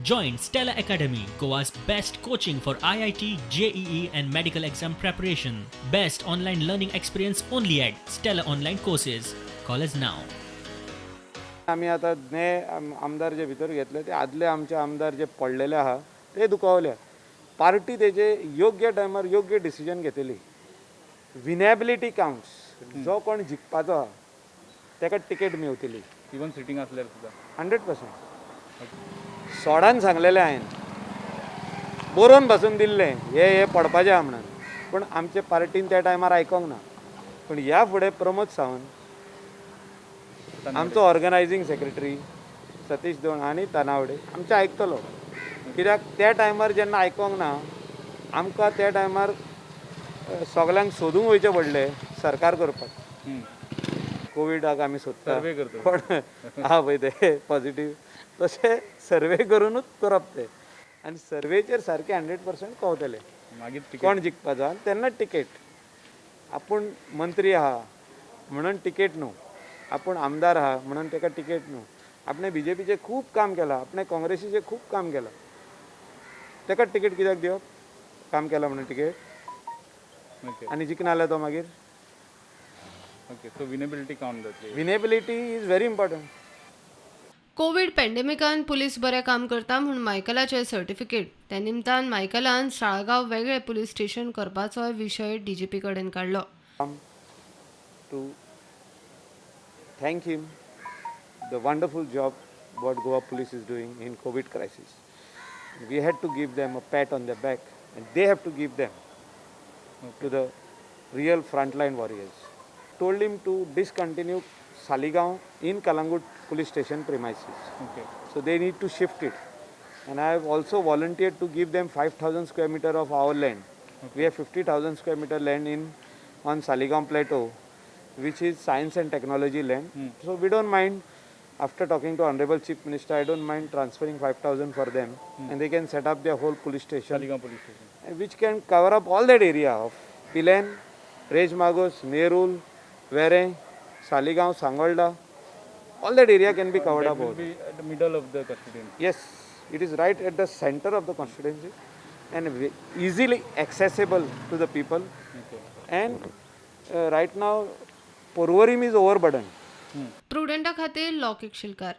Join Stella Academy, Goa's best coaching for IIT, JEE, and medical exam preparation. Best online learning experience only at Stella Online Courses. Call us now. आमी आतां ने आमदार जे भितर घेतले ते आदले आमचे आमदार जे पडलेले आहा ते दुखावल्या. पार्टी तेजे योग्य टायमार योग्य डिसिजन घेतली. Winnability counts. जो कोण जिखपाचो आहा तेका टिकेट मेवतली. इवन सिटींग असल्यार सुद्दां. 100%. सोडान सांगलेलें हांवें, बरोवन पासून दिल्लें हे हे पडपाचें आहा म्हणून, पूण आमचे पार्टीन त्या टायमार आयकोंक ना. पूण ह्या फुडें प्रमोद सावंत, आमचो ऑर्गनायझींग सेक्रेटरी सतीश दोण आनी तानावडे आमचें आयकतलो. कित्याक त्या टायमार जेन्ना आयकोंक ना आमकां त्या टायमार सगल्यांक सोदूंक वयचें पडलें सरकार करपाक. कोविडाक आमी सोदता सर्वे करता. कोण आहा पळय ते पॉझिटीव, तशें सर्वे करुनूच करप तें आनी सर्वेचेर सारकें 100% कवतलें मागीर तिकेट कोण जिखपाचो आनी तेन्ना टिकेट. आपूण मंत्री आहा म्हणून टिकेट न्हू, आपूण आमदार आहा म्हणून तेका टिकेट न्हू. आपणें बीजेपीचें खूब काम केलां, आपणें काँग्रेसीचें खूब काम केलां, तेका टिकेट कित्याक दिवप? काम केलां म्हणून टिकेट? आनी जिखना जाल्यार तो मागीर. ओके, सो विनेबिलिटी कावंट जातली. Winnability is very important. Covid पॅन्डेमिकान police बरें काम करता म्हूण मायकलाचें सर्टिफिकेट. त्या निमतान मायकलान साळगांव वेगळें पुलीस स्टेशन करपाचोय विशय डीजीपी कडेन काडलो. To thank him the wonderful job what Goa Police is doing in COVID crisis. We had to give them a pat on the back and they have to give them to the real frontline warriors. Told him to discontinue Saligao in Calangute police station premises. So they need to shift it. And I have also volunteered to give them 5,000 square meter of our land. We have 50,000 square meter land on Saligao Plateau, which is science and technology land. So we don't mind, after talking to Honorable Chief Minister, I don't mind transferring 5,000 for them. And they can set up their whole police station. Saligao police station. Which can cover up all that area of Pilen, Reis Magos, Nerul, Verem, Saligao, Sangolda. All that area can be covered That up. will be at the middle of the constituency. Yes, it is right at the center of the constituency and easily accessible to the people. And right now, Porvorim is overburdened. प्रुडंटा खातीर लौकिक शिलकार.